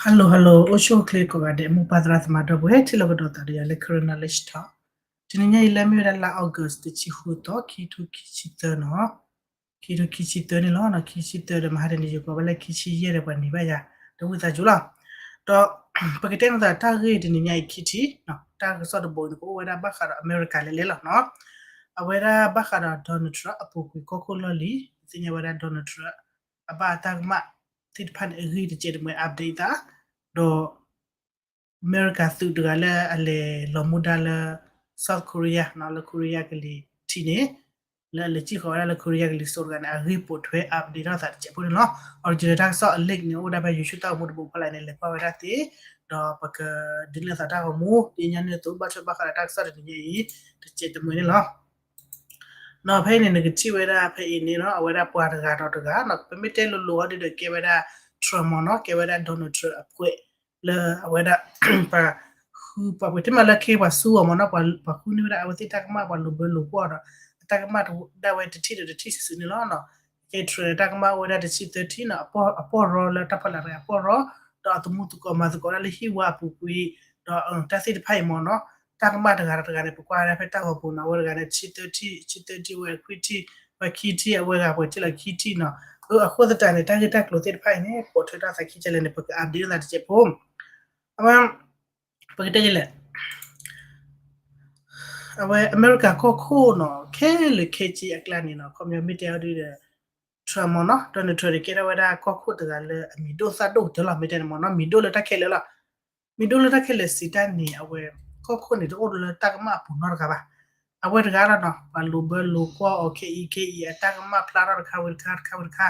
Hello hello အိၣ်ဆူၣ်အိၣ်ချ့ကိးဂၤဒဲး မိၢ်ပၢ်သရၣ်သမါဒီပုၢ်ဝဲၢ် ထံၣ်လိာ်ကဒီးသးဒီးယၤလၢ Karen Knowledge Talk. တနံၤညါအံၤလၢမ့ၢ်ဝဲဒၣ်လါ August တဆံဃုသီ ခံကထိခံဆံသၢနီၤ, ခံကထိခံဆံသၢန့ၣ်လီၤ. ခံဆံသၢဒီးမဟါတနံၤ ယကိးဝဲလၢခံဆံယဲၢ်ဒီးပှၤန့ၢ်ဘၣ်ယၤ ဒီးဝံသးစူၤလီၤ. ဒီးပကတဲန့ၢ်သးတၢ်ဂ့ၢ်တနံၤညါအံၤခံထံၣ်, တၢ်ကစီၣ်တဘိန့ၣ် ကအိၣ်ဝဲဒၣ်ဘၣ်ဃးဒီးအမဲရကၤလဲၣ်လဲၣ်လီၤနီၤ. အဝဲဒၣ်ဘၣ်ဃးဒီး Donald Trump အပူၤကွံာ်ကီၢ်ခိၣ်လီၢ်လံၤ သ့ၣ်ညါဝဲဒၣ် Donald Trump အဘၣ်အတၢ်ကမၣ်သ့ၣ်တဖၣ်န့ၣ် အဂ့ၢ်တစဲးတမှဲၤ update သး, ဒီး အမဲရကၤသုးတဂၤလၢအလဲၤလီၤမူဒါလၢ South Korea နီၤ လၢ Korea ကလံၤထံးန့ၣ်, လၢအလဲၤစံၣ်ဃီၤဝဲဒၣ်လၢ Korea ကလံၤစိးတဂၤန့ၣ် အဂ့ၢ်ပိာ်ထွဲ update ထီၣ်သးတစဲးဖိန့ၣ်လီၤ. Original တၢ်ကစီၣ်အ link န့ၣ် အိၣ်ဝဲဒၣ်ဖဲ YouTube တၢ်ဂီၤမူတဘိဖီလာ်န့ၣ် လဲၤကွၢ်ဝဲဒၣ်သ့, ဒီးပကဒုးနဲၣ်သးတၢ်ဂီၤမူ ဒ်ညါန့ၣ်သိးဘၣ်ထွဲဘၣ်ဃးဒီးတၢ်ကစီၣ်တနံၤညါအံၤ တစဲးတမှဲၤန့ၣ်လီၤ. နီၤ ဖဲအံၤန့ၣ် နကထံၣ်ဝဲဒၣ်ဖဲအံၤန့ၣ်နီၤ အဝဲဒၣ်ပှၤတဂၤဒီးတဂၤနီၤ ပမ့ၢ်တဲလိၤလိၤအီၤဒ်ဒီး ကဲဝဲဒၣ် Trump မ့ၢ်နီၤ ကဲဝဲဒၣ် Donald Trump အဖှဲး လၢအဝဲဒၣ် ပှၤဃုပှၤပှဲၤထံၣ်မးလၢခ့ပှၤဆူအီၤမ့ၢ်နီၤ ပှၤဃုန့ၢ်ဝဲဒၣ်အဝဲသ့ၣ်တၢ်ကမၣ် ပှၤလိာ်ဘၢလိာ်ကွီၢ်ဒီး အတၢ်ကမၣ်ဒၣ်ဝဲတထံၣ်ဒီးတထံၣ်စုာ်စုာ်န့ၣ်လီၤ. ကဲ Trump န့ၣ် တၢ်ကမၣ်အိၣ်ဝဲဒၣ်တဆံသၢထံၣ်နီၤ အပီၢ်ရီလၢတၢ်ဖီလာ်တဂၤအပီၢ်ရီ ဒီးအသမူသကိးမၤသကိးဒၣ်လၢဟံၣ်ဝါအပူၤကွံာ် ဒီးတၢ်သ့ၣ်တဖၣ်အံၤမ့ၢ်နီၤ တၢ်ကမၣ်တဂၤဒီးတဂၤန့ၣ် ပကွၢ်ဝဲဒၣ်ဖဲတၢ်ဂီၤပူၤနီၤ အဝဲတဂၤန့ၣ် ဆံသၢထံၣ် ဆံသၢထံၣ် ဝဲခွံထံၣ် ဝဲခံထံၣ် အဝဲဂၤပှဲၤထံၣ်လီၤခံထံၣ်နီၤ. အဃိသတးန့ၣ် တၢ်ဂ့ၢ်တၢ်ကျိၤသ့ၣ်တဖၣ်အံၤန့ၣ် ပိာ်ထွဲထီၣ်သးခံကလဲၣ်န့ၣ် ပက update သးတစဲးဖိ အဝဲ ပကတဲလဲၣ် အဝဲအမဲရကၤကီၢ်ခိၣ်နီၤ ခဲလၢာ်ခဲဆ့အကျါန့ၣ်နီၤ ခီပညီမ့ၢ်တဲအီၤဒ်ဒီး Trump မ့ၢ်နီၤ Donald Trump န့ၣ် ကဲထီၣ်ဝဲဒၣ်ကီၢ်ခိၣ်တဂၤလၢအမံၤဒိၣ်သၣ်ဒိၣ်ကတၢၢ်လီၤ မ့ၢ်တဲန့ၣ်မ့ၢ်နီၤ မံၤဒိၣ်လၢတၢ်ခဲလၢာ်လီၤ. မံၤဒိၣ်လၢတၢ်ခဲလၢာ်စံးတၢ်န့ၣ် အဝဲ ကီၢ်ခိၣ်န့ၣ် တအိၣ်လၢတၢ်ကမၣ်အပူၤနီတဂၤဘၣ်. အဝဲတဂၤလီၤနီၤ ပှၤလိာ်ဘၢလိာ်ကွီၢ်အီၤခဲအံၤခဲအံၤ အတၢ်ကမၣ်ဖျါထီၣ်တခါဝံၤတခါ တခါဝံၤတခါ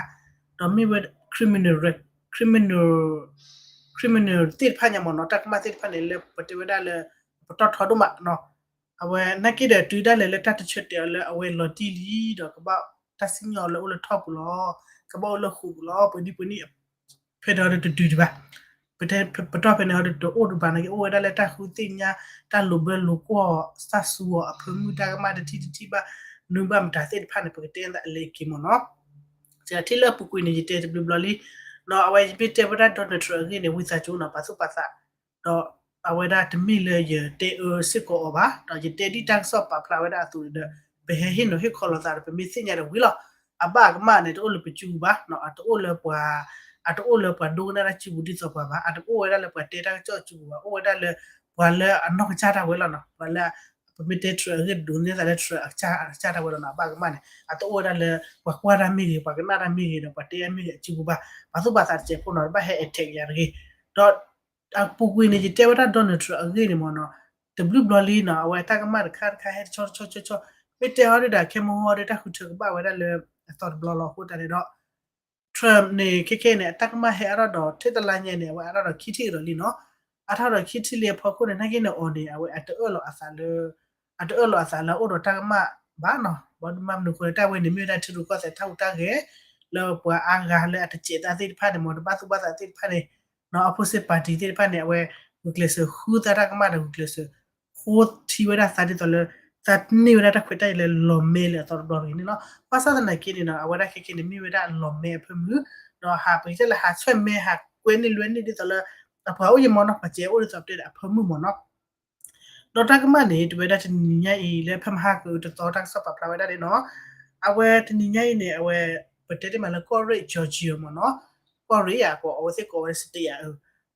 ဒီးမ့ၢ်ဝဲ criminal criminal criminal သ့ၣ်တဖၣ်ညါမ့ၢ်နီၤ တၢ်ကမၣ်သ့ၣ်တဖၣ်န့ၣ် လၢပတဲဝဲဒၣ်လၢ ပတီၢ်ထီဒိၣ်မးနီၤ အဝဲနာ်က့ဒီးတုၤဒၣ်လဲာ်လၢတၢ်တဆၢတဲာ်အီၤလၢအဝဲလီၤတံၢ်လံဒီး ကဘၣ်တၢ်စံၣ်ညီၣ်လၢအိၣ်လၢထီၣ်ပူၤလီၤ ကဘၣ်အိၣ်လၢဃိာ်ပူၤလီၤ ပှဲၤနံၣ်ပှဲၤနံၣ် ဖဲဒီးတတုၤဒံးဘၣ် ပတဲပတီၢ်ဖဲန့ၣ်ဟီဒီးတအိၣ်ဒံးဘၣ်နာ်က့ အိၣ်ဝဲဒၣ်လၢတၢ်ဃုသ့ၣ်ညါ တၢ်လိာ်ဘၢလိာ်ကွီၢ် စၢ်စူၤအီၤအဖၢမုၢ်တၢ်ကမၣ်တထံၣ်တထံၣ်ဘၣ် နုာ်ဘၣ်မတၤသ့ၣ်တဖၣ်န့ၣ် ပကတဲသးအလဲၤက့ၤမ့ၢ်နီၤ ထံၣ်လၢအပူၤကွံာ်န့ၣ် ယတဲတဘျီဘျီလံ ဒီးအဝဲယမ့ၢ်တဲဝဲဒၣ် Donald Trump အဂ့ၢ်န့ၣ် ဝံသးစူၤနီၤ ပာ်သူၣ်ပာ်သး ဒီးအဝဲဒၣ်တမ့ၢ်လၢယတဲအၢစ့ၢ်ကီးအီၤဘၣ် ဒီးယတဲဒ်တၢ်ကစီၣ်ပာ်ဖျါဝဲဒၣ်အသိးဒီး ပဟဲဟ့ၣ်နီၤဟ့ၣ်ခီလီၤသးဒီး ပမ့ၢ်သ့ၣ်ညါဒီးဝံၤလီၤ အဘၣ်အကမၣ်န့ၣ် တအိၣ်လၢပစုပူၤဘၣ်နီၤ အတအိၣ်လၢပှၤ အတအိၣ်လၢပှၤဒိကနၣ်တၢ်စုပူၤဒ်သိးပှၤဘၣ် အတအိၣ်ဝဲဒၣ်လၢပှၤတဲတၢ်ကစီၣ်စုပူၤဘၣ် အိၣ်ဝဲဒၣ်လၢ ပှၤလၢအနီၢ်ကစၢ်ဒၣ်ဝဲလီၤနီၤ ပှၤလၢ ပမ့ၢ်တဲ Trump အဂ့ၢ်ဒိးန့ၢ်သးလၢ Trump အကစၢ်ဒၣ်ဝဲလီၤနီၤ အဘၣ်ကမၣ်န့ၣ် အတအိၣ်ဝဲဒၣ်လၢ ပှၤကွၢ်တၢ်မ့ၢ်ဂ့ၤ ပှၤကနၣ်တၢ်မ့ၢ်ဂ့ၤဒီး ပှၤတဲတၢ်မ့ၢ်ဂ့ၤအစုပူၤဘၣ် ပာ်သူၣ်ပာ်သးတစဲးဖိနီၤ တဘၣ်ဟဲ attack ယၤတဂ့ၤ ဒီး အပူၤကွံာ်န့ၣ် ယတဲဝဲဒၣ် Donald Trump အဂ့ၢ်န့ၣ်မ့ၢ်နီၤ တဘျုးဘျီလံနီၤ အဝဲတၢ်ကမၣ်တခါတခါဟဲတဆီတဆီဆီဆီ မ့ၢ်တဲဟီဒ်ဒီး ခဲမုၢ်ဟီဒ်တၢ်ဃုထၢကဘၣ်ဝဲဒၣ်လၢ အသီတဘျီလီၤအဃိသတးန့ၣ်ဒီး Trump န့ၣ် ခဲခဲန့ၣ် အတၢ်ကမၣ်ဟဲအါထီၣ်ဒီး ထဲတလါညါန့ၣ် အဝဲအါထီၣ်ဒီးခံထံၣ်ကဒီးလံနီၤ အါထီၣ်ဒီးခံထံၣ်လံအဖီခိၣ်န့ၣ် နာ်က့န့ၣ်အီၤန့ၣ် အဝဲအတအၢၣ်လီၤအသးလၢ အတအၢၣ်လီၤအသးလၢအအိၣ်ဒီးတၢ်ကမၣ်ဘၣ်နီၤ ဘၣ်မနုၤအဃိန့ၣ် တၢ်ဝဲန့ၣ်မ့ၢ်ဝဲဒၣ်ထံရူၢ်ကီၢ်သဲးတၢ်ဟူးတၢ်ဂဲၤ လၢပှၤအါဂၤလၢအတစဲးသးသ့ၣ်တဖၣ်န့ၣ် မ့ၢ်တဘၣ်သူၣ်ဘၣ်သးသ့ၣ်တဖၣ်န့ၣ် နီၤ opposite party သ့ၣ်တဖၣ်န့ၣ် အဝဲ ဂုာ်ကျဲးစၢးဃုသးတၢ်ကမၣ်ဒီး ဂုာ်ကျဲးစၢး ဃိထံဝဲဒၣ်သးဒ်သိးလၢ သးန့ၢ်ဝဲဒၣ်တၢ်ခွဲးတၢ်ယာ်လၢလီၤမဲလၢအသီတဘျီတဂ့ၤန့ၣ်လီၤ. ဘၣ်ဆၣ်သနာ်က့န့ၣ်နီၤ အဝဲဒၣ်ခဲခဲန့ၣ် မ့ၢ်ဝဲဒၣ်လီၤမဲအဖၢမုၢ် ဒီးဟးပကတဲလၢဟးဆွဲၣ်မဲဟးကွဲန့ၢ်လွဲန့ၢ်ဒ်သိးလၢ အပှၤအိၣ်ယံၤမ့ၢ်နီၤ ပှၤစဲးအိၣ်ဒ်သိးပတဲဒီးအဖၢမုၢ်မ့ၢ်နီၤ ဒီးတၢ်ကမၣ်န့ၣ် တဝဲဒၣ်တနံၤညါအံၤလၢဖဲမဟါကတသီတၢ်ကစီၣ်ပာ်ဖျါဝဲဒၣ်န့ၣ်နီၤ အဝဲတနံၤညါအံၤန့ၣ် အဝဲ ပတဲတ့ၢ်မးလၢကီၢ်ရ့ၣ် Georgia မ့ၢ်နီၤ ကီၢ်ရ့ၣ်အကိး အဝဲသ့ၣ်ကိးဝဲ state အ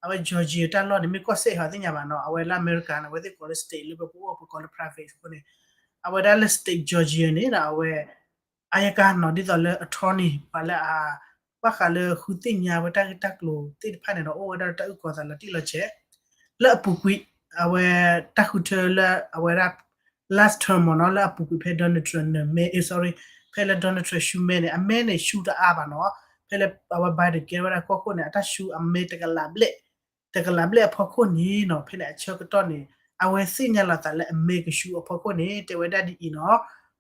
အဝဲ Georgia တၢ်လီၢ်န့ၣ် မ့ၢ်ကီၢ်စဲၣ်ဟီသ့ၣ်ညါဘၣ်နီၤ အဝဲလၢအမဲရကၤန့ၣ် အဝဲသ့ၣ်ကိးလၢ state လၢပပအိၣ်ပကိးလၢ province အဃိန့ၣ် အဝဲဒၣ်လၢ state Georgia န့ၣ်နီၤ အဝဲ အယကၤနီၤ ဒ်သိးလၢ attorney ပှၤလၢအ ဘၣ်ဃးလၢဃုသ့ၣ်ညါဝဲတၢ်ဂ့ၢ်တၢ်ကျိၤသ့ၣ်တဖၣ်န့ၣ်ဒီး အိၣ်ဝဲဒၣ်တၢ်အုၣ်ကီၤသးလီၤတံၢ်လီၤဆဲး လၢအပူၤကွံာ် အဝဲတၢ်ဃုထၢလၢအဝဲဒၣ် last term မ့ၢ်နီၤ လၢအပူၤကွံာ်ဖဲ Donald Trump န့ၣ် မဲ sorry ဖဲလၢ Donald Trump ရှုံးမဲန့ၣ် အမဲန့ၣ်ရှုံးတအါဘၣ်နီၤ ဖဲလၢအဝဲ Biden ကဲထီၣ်ဝဲဒၣ်ကီၢ်ခိၣ်န့ၣ် အတၢ်ရှုံးအမဲတကလးဘျဲၣ် တကလးဘျဲၣ်အဖီခိၣ်န့ၣ်နီၤ ဖဲန့ၣ်အဆၢကတီၢ်န့ၣ် အဝဲသ့ၣ်ညါလီၤသးလၢအမဲကရှုံးအဖီခိၣ်န့ၣ် တဲဝဲဒၣ်ဒ်အံၤနီၤ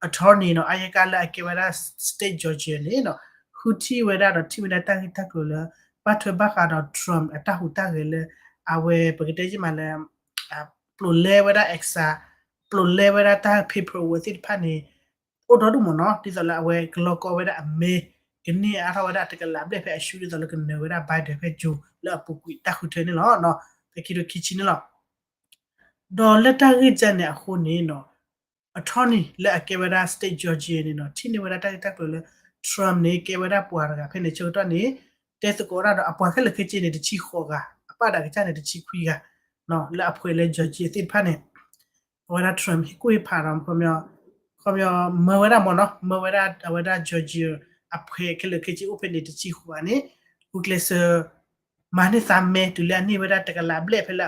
attorney နီၤ အယကၤလၢအကဲဝဲဒၣ် state Georgia န့ၣ်နီၤ ဃုထံၣ်ဝဲဒၣ်ဒီးထံၣ်ဝဲဒၣ်တၢ်ဂ့ၢ်တၢ်ကျိၤလၢ ဘၣ်ထွဲဘၣ်ဃးဒီး Trump အတၢ်ဟူးတၢ်ဂဲၤလၢ အဝဲပကတဲယ့ၢ်မးလၢ ပျိးလဲဝဲဒၣ် exa ပျိးလဲဝဲဒၣ်တၢ် paperwork သ့ၣ်တဖၣ်န့ၣ် အိၣ်ဒီဒူၣ်မ့ၢ်နီၤ ဒ်သိးလၢအဝဲကလီကီဝဲဒၣ်အမဲ က ကန့ၢ်အါထီၣ်ဝဲဒၣ်တကလးဘျဲၣ်ဖဲအရှုံးဒ်သိးလၢကနၢၤဝဲဒၣ် Biden ဖဲ June လၢအပူၤကွံာ်တၢ်ဃုထၢန့ၣ်လီၤ. ဖဲခံကထိခံဆံန့ၣ်လီၤ. ဒီးလၢတၢ်ဂ့ၢ်ကါန့ၣ်အဃိန့ၣ်နီၤ attorney လၢအကဲဝဲဒၣ် state Georgia န့ၣ်နီၤ ထံၣ်န့ၢ်ဝဲဒၣ်တၢ်ဂ့ၢ်တၢ်ကျိၤလၢ Trump န့ၣ် ကဲဝဲဒၣ်ပှၤတဂၤဖဲန့ၣ် ဆၢကတီၢ်န့ၣ် တဲသကိးတၢ်ဒီးအပှၤခဲလၢာ်ခဲဆ့န့ၣ် တဆံဃိးဂၤ အပၣ်ဒၣ်ကစၢ်န့ၣ် တဆံခွံဂၤ လၢအဖှဲးလၢ Georgia သ့ၣ်တဖၣ်န့ၣ် အဝဲဒၣ် Trump ဟ့ၣ်ကူၣ်ဟ့ၣ်ဖးဒီး ခီပညီ မၢဝဲဒၣ်မ့ၢ်နီၤ မၢဝဲဒၣ်အဝဲဒၣ် Georgia အဖှဲးခဲလၢာ်ခဲဆ့အိၣ်ဖဲန့ၣ် တဆံဃိးဂၤန့ၣ် ဂုာ်ကျဲးစၢး မၤန့ၢ်သးမဲ တုၤလၢအန့ၢ်ဝဲဒၣ်တကလးဘျဲၣ် ဖဲလၢ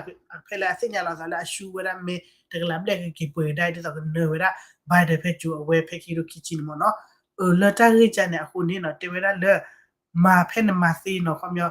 အသ့ၣ်ညါလီၤသးလၢအရှုံးဝဲဒၣ်မဲ တကလးဘျဲၣ်ကက့ၤပှဲၤကဒါ ဒ်သိးကနၢၤဝဲဒၣ် Biden ဖဲ June အဝဲဖဲခံကထိခံဆံန့ၣ်မ့ၢ်နီၤ. အၢ လၢတၢ်ဂ့ၢ်ကါန့ၣ်အဃိန့ၣ်နီၤ တဲဝဲဒၣ်လၢ မၤဖဲန့ၣ်မၤသ့နီၤ ခီပညီ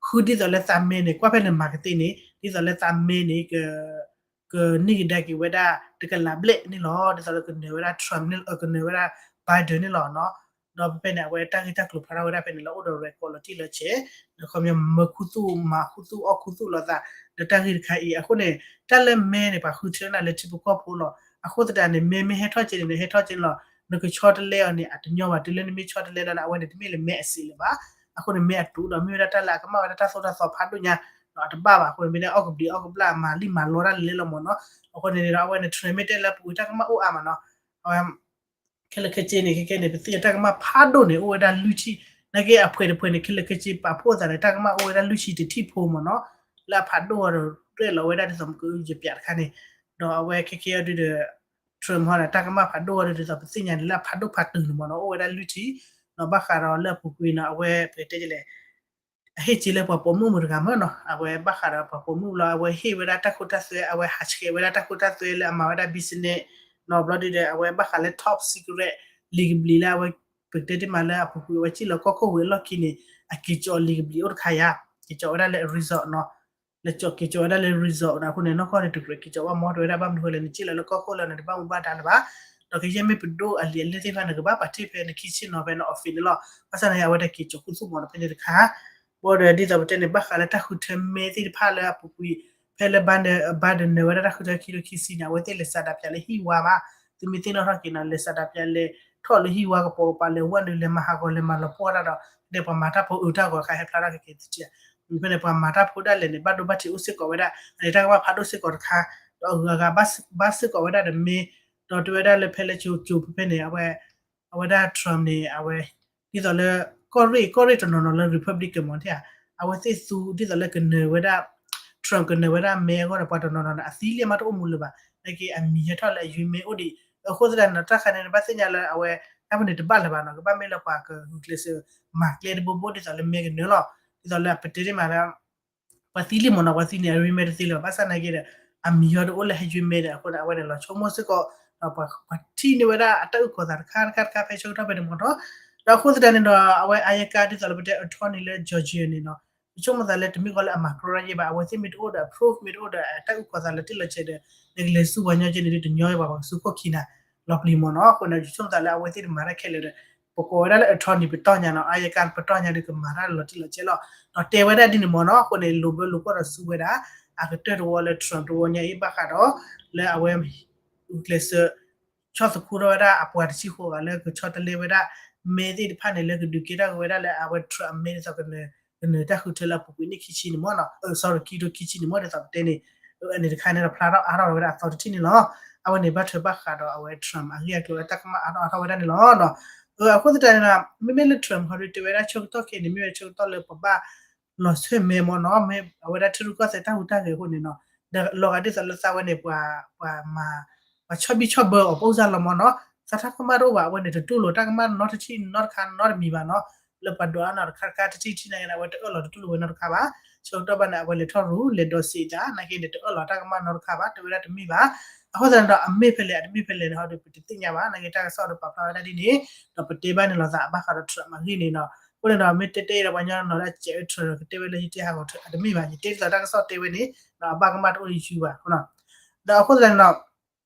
ဃုဒ်သိးလၢသးမဲန့ၣ် ကွၢ်ဖဲန့ၣ်မၤကသ့န့ၣ် ဒ်သိးလၢသးမဲန့ၣ် ကန့ၢ်ကဒါက့ၤဝဲဒၣ်တကလးဘျဲၣ်န့ၣ်လီၤ. ဒ်သိးလၢကနၢၤဝဲဒၣ် Trump န့ၣ် ကနၢၤဝဲဒၣ် Biden န့ၣ်လီၤနီၤ. ဒီးဖဲဖဲန့ၣ် အဝဲတၢ်ဂ့ၢ်တၢ်ကျိၤဖျါထီၣ်ဝဲဒၣ်ဖဲန့ၣ်လၢအိၣ်ဒီး record လီၤတံၢ်လီၤဆဲး ဒီးခီပညီမၤခူသူၣ်မၤခူသူၣ်အီၣ်ခူသူၣ်လိာ်သး လၢတၢ်ဂ့ၢ်တခါအံၤ အဃိန့ၣ် တၢ်လၢမဲန့ၣ် ပှၤဃုထၢနၤလၢထံဖိကီၢ်ဖိလီၤ. အဃိသတးန့ၣ် မဲမ့ၢ်ဟဲထီၣ်ကဲန့ၣ် ဟဲထီၣ်ကဲန့ၣ်လီၤ. နကဆီတလဲအီၤန့ၣ် အတညီဘၣ် တုၤလၢနမ့ၢ်ဆီတလဲလီၤန့ၣ် အဝဲန့ၣ်တမ့ၢ်လၢမဲအစ့းလၢၤဘၣ်. အဃိန့ၣ် မဲအတူးဒီးမ့ၢ်ဝဲဒၣ်တၢ်လၢအကမၣ်ဝဲဒၣ်တၢ်သိၣ်တၢ်သီဖးဒိၣ်ညါ ဒီးအတဘၣ်ဘၣ် အဃိန့ၣ် မ့ၢ်ဒၣ်အီၣ်ကဘျံးအီၣ်ကဘျၣ်မၤလံမၤလီတၢ်လဲၤလဲၤလီၤမ့ၢ်နီၤ. အဃိန့ၣ်ဒီး အဝဲန့ၣ် Trump မ့ၢ်တဲလၢပူၤတၢ်ကမၣ်အိၣ်အါမးနီၤ အဝဲ ခဲလၢာ်ခဲဆ့န့ၣ် ခဲကဲန့ၣ် ပသ့ၣ်ညါတၢ်ကမၣ်ဖးဒိၣ်န့ၣ် အိၣ်ဝဲဒၣ်လွံၢ်ထံၣ် နာ်က့အဖှဲးတဖှဲးန့ၣ် ခဲလၢာ်ခဲဆ့ပာ်ဖှိၣ်သးန့ၣ် တၢ်ကမၣ်အိၣ်ဝဲဒၣ်လွံၢ်ထံၣ်တထံၣ်ဖိမ့ၢ်နီၤ လၢအဖးဒိၣ်အီၤဒီး ရဲၣ်လီၤဝဲဒၣ်ဒ်သိးမ့ၢ်ကယပၠးတခါန့ၣ် ဒီးအဝဲခဲကဲအီၤဒုဒီး Trump ဟီဒီး တၢ်ကမၣ်ဖးဒိၣ်အီၤဒုဒ်သိးပသ့ၣ်ညါန့ၣ် လၢအဖးဒိၣ်ဖးတုၤန့ၣ်မ့ၢ်နီၤ အိၣ်ဝဲဒၣ်လွံၢ်ထံၣ် ဒီးဘၣ်ဃးဒီးလၢအပူၤကွံာ်နီၤ အဝဲပကတဲလဲၣ် အဟ့ၣ်က့ၤလၢပှၤပိာ်မုၣ်မုၣ်တဂၤမ့ၢ်နီၤ အဝဲဘၣ်ဃးဒီးပှၤပိာ်မုၣ်ဘျီ အဝဲဟ့ၣ်ဝဲဒၣ်တၢ်ခိတၢ်သွဲ အဝဲဟးဆှဲးဝဲဒၣ်တၢ်ခိတၢ်သွဲလၢအမၤဝဲဒၣ် business နီၤ ဘျီဒုဒီး အဝဲဘၣ်ဃးလၢ top secret လံာ်ကဘျံးလၢအဝဲ ပကတဲတ့ၢ်မးလၢအပူၤကွံာ်အဝဲစံၣ်လီၤကီၢ်ခိၣ်ဝံၤအလီၢ်ခံန့ၣ် အက့ၤကၠီလံာ်ကဘျံးအိၣ်တခါယါ က့ၤကၠီဝဲဒၣ်လၢ resort နီၤ လၢက့ၤကၠီဝဲဒၣ်လၢ resort နီၤ အဃိန့ၣ် နီၢ်ကီၢ်န့ၣ် တကြၢးက့ၤကၠီဘၣ်မ့ၢ် တဲဝဲဒၣ်ဘၣ်မနုၤဃိလဲၣ် နစံၣ်လီၤလၢကီၢ်ခိၣ်လၢနတဘၣ်မူဘၣ်ဒါလၢၤဘၣ် ဒီးကယဲၢ်မ့ၢ်ပဒိၣ်အလံာ်အလဲၢ်သ့ၣ်တဖၣ်န့ၣ် ကဘၣ်ပာ်တ့ၢ်ဖဲန kitchen နီၤ ဖဲန office န့ၣ်လီၤ ဘၣ်ဆၣ်သနာ်က့ အဝဲဒၣ်က့ၤကၠီခူသူၣ်မ့ၢ်နီၤ ဖဲန့ၣ်တခါ ဘၣ်ဒီးဒ်သိးပတဲန့ၣ် ဘၣ်ဃးလၢတၢ်ဃုထၢမဲသ့ၣ်တဖၣ်လၢအပူၤကွံာ် ဖဲလၢ Biden နၢၤဝဲဒၣ်တၢ်ဃုထၢခံကထိခံဆံန့ၣ် အဝဲသ့ၣ်လဲၤစးဒးပၠးလၢဟံၣ်ဝါဘၣ် သုမ့ၢ်သ့ၣ်နီၣ်ထီၣ်က့ၤနီၤ လဲၤစးဒးပၠးလဲၤထီၣ်လၢဟံၣ်ဝါကပိာ်ကပၤ လဲၤဝဲနုာ် လဲၤမၤဟးဂီၤလဲၤမၤလီၤပှီၢ်တၢ်ဒီး ဖဲန့ၣ်ပှၤမၤတၢ်ဖိအုးတၢ်ဂီၤတခါ ဟဲဖျါထီၣ်က့ၤက့ၤတထံၣ် ဖဲန့ၣ်ပှၤမၤတၢ်ဖိဒၣ်လဲာ်န့ၣ် ဘၣ်ဒိဘၣ်ထံးအိၣ်စ့ၢ်ကီးဝဲဒၣ် အန့ၣ်တၢ်ကမၣ်ဖးဒိၣ်စ့ၢ်ကီးတခါ ဒီးအဂၤဂၤဘၣ်စ့ၢ်ကီးဝဲဒၣ်ဒီးမ့ၢ် ဒီးတဲဝဲဒၣ်လၢဖဲလၢကၠိကၠိဖဲဖဲန့ၣ် အဝဲ အဝဲဒၣ် Trump န့ၣ် အဝဲ ဒ်သိးလၢ ကီၢ်ရ့ၣ် ကီၢ်ရ့ၣ်တနီၤနီၤလၢ Republican မ့ၢ်နီၤ အဝဲသ့ၣ်သူဒ်သိးလၢကနၢၤဝဲဒၣ် Trump ကနၢၤဝဲဒၣ်မဲအဂီၢ်ဒီး ပှၤတနီၤနီၤန့ၣ် အသံလံမးတအိၣ်မူလၢၤဘၣ် နာ်က့အမံၤဟဲထီၣ်လၢအယွ့မဲအိၣ်ဒံး အဃိသတးန့ၣ်ဒီး တၢ်ခါန့ၣ် နဘၣ်သ့ၣ်ညါလၢအဝဲ တၢ်ပူၤန့ၣ်တဘၣ်လၢၤဘၣ်နီၤ ကဘၣ်မ့ၢ်လၢပှၤကဂုာ်ကျဲးစၢး မၤကျဲတဘိဘိဒ်သိးလၢမဲကနၢၤလီၤ ဒ်သိးလၢပတဲတ့ၢ်မးလၢ ပှၤသံလံမ့ၢ်နီၤ ပှၤသံန့ၣ် အယွ့မဲတသ့လၢၤဘၣ် ဘၣ်ဆၣ်သနာ်က့ဒီး အမံၤဟဲထီၣ်တအိၣ်လၢဟဲယွ့မဲဒီး အဃိန့ၣ် အဝဲန့ၣ်လီၤဆိကမိၣ်စ့ၢ်ကီး ဒီးပှၤထံၣ်န့ၢ်ဝဲဒၣ်အတၢ်အုၣ်ကီၤသးတခါတခါတခါဖဲဆၢကတီၢ်ဖဲန့ၣ်မ့ၢ်နီၤ ဒီးအဃိသတးန့ၣ်ဒီး အဝဲအယကါဒ်သိးလၢပတဲ attorney လၢ Georgia န့ၣ်နီၤ ယဆိကမိၣ်သးလၢတမ့ၢ်ကီးလၢအမၤကြၢးယဲၢ်ဘၣ် အဝဲသ့ၣ်မ့ၢ်တအိၣ်ဒီး proof မ့ၢ်တအိၣ်ဒီး အတၢ်အုၣ်ကီၤသးလၢတ့ၢ်လီၤဆဲးဒီး နကလဲၤဆူပှၤညီကဲန့ၣ်ဒ်တညီဘၣ် ပှၤကဆူခိၣ်ခံနၤ လီၤပျံၤမ့ၢ်နီၤ အဃိန့ၣ် ယဆိကမိၣ်သးလၢအဝဲသ့ၣ်တမၤတၢ်ခဲလၢာ်ဒီး ပကိးဝဲဒၣ်လၢ attorney ပတီၢ်ညါနီၤ အယကါပတီၢ်ညါဒီးကမၤတၢ်လီၤတံၢ်လီၤဆဲးလီၤ ဒီးတဲဝဲဒၣ်ဒ်န့ၣ်မ့ၢ်နီၤ အဃိန့ၣ် လိာ်ဘၢလိာ်ကွီၢ်ဒီးစူဝဲဒၣ် အကတၢၢ်တဝီလၢ Trump တဝီညါအံၤဘၣ်ဃးဒီး လၢအဝဲ ဂုာ်ကျဲးစၢး ဆီၣ်သခူထီၣ်ဝဲဒၣ်အပှၤတဆံဃိးဂၤလၢကဆီတလဲဝဲဒၣ် မဲသ့ၣ်တဖၣ်န့ၣ် လၢကဒုးကဲထီၣ်က့ၤဝဲဒၣ်လၢအဝဲ Trump အမဲဒ်သိး ကနၢၤတၢ်ဃုထၢလၢအပူၤကွံာ်နံၣ်ခံဆံန့ၣ်မ့ၢ်နီၤ sorry ခံကထိခံဆံန့ၣ်မ့ၢ်ဒ်သိးပတဲန့ၣ် အန့ၣ်တခါန့ၣ်ဒီးဖျါထီၣ်အါထီၣ်ဝဲဒၣ်အသီတထံၣ်န့ၣ်လီၤ အဝဲန့ၣ်ဘၣ်ထွဲဘၣ်ဃးဒီးအဝဲ Trump အဂ့ၢ်အကျိၤလၢတၢ်ကမၣ်အါထီၣ်အါထီၣ်ဝဲဒၣ်န့ၣ်လီၤ အဃိသတးန့ၣ်ဒီး မ့မ့ၢ်လၢ Trump ဟီဒုတဲဝဲဒၣ်ဆၢကတီၢ်ခဲအံၤန့ၣ် မ့ၢ်ဝဲဆၢကတီၢ်လၢပဘၣ် လီၤဆှၢမဲမ့ၢ်နီၤ မ့ၢ်အဝဲဒၣ်ထံရူၢ်ကီၢ်သဲးတၢ်ဟူးတၢ်ဂဲၤအဃိန့ၣ်နီၤ ဒီးလီၤဂာ်ဒ်သိးလၢသးဝဲန့ၣ် ပှၤ ပှၤမၤ ပှၤဆီဘံၣ်ဆီဘၢအီၤ ပအိၣ်စၢ်လီၤမ့ၢ်နီၤ သးတၢ်ကမၣ်တအိၣ်ဘၣ် အဝဲန့ၣ် တတူၢ်လိာ်တၢ်ကမၣ်နီတထံၣ်နီတခါနီတမံၤဘၣ်နီၤ လၢပှၤဒိးအါနီၤတခါတခါတထံၣ်တထံၣ်နာ်က့န့ၣ် အဝဲတအၢၣ်လီၤတတူၢ်လိာ်ဝဲနီတခါဘၣ် ဆၢကတီၢ်ဘၣ်န့ၣ် အဝဲလဲၤထီၣ်ရူၤ လဲၤဒိးစံးသး နာ်က့န့ၣ် တအၢၣ်လီၤတၢ်ကမၣ်နီတခါဘၣ် တဲဝဲဒၣ်တမ့ၢ်ဘၣ် အဃိသတးန့ၣ်ဒီး အမ့ၢ်ဖဲလဲၣ် အတမ့ၢ်ဖဲလဲၣ်န့ၣ် ဟီဒုပတသ့ၣ်ညါဘၣ် နာ်က့တၢ်ကစီၣ်ဒီးပာ်ဖျါဝဲဒၣ်ဒ်န့ၣ် ဒီးပတဲဘၣ်န့ၣ်လီၤသး ဘၣ်ဃးဒီး Trump အဂ့ၢ်န့ၣ်နီၤ အဃိန့ၣ်ဒီး မ့ၢ်တဲတဲဒီးပှၤညီနီၤလၢအစဲးဝဲ Trump ကတဲဝဲလၢယတဲဟးဂီၤ Trump အတမ့ၢ်ဘၣ် ယတဲဒ်သိးတၢ်ကစီၣ်တဲဝဲန့ၣ် ဒီးအဘၣ်ကမၣ်တအိၣ်လၢယစုဘၣ် ဒီးအဃိသတးန့ၣ်ဒီး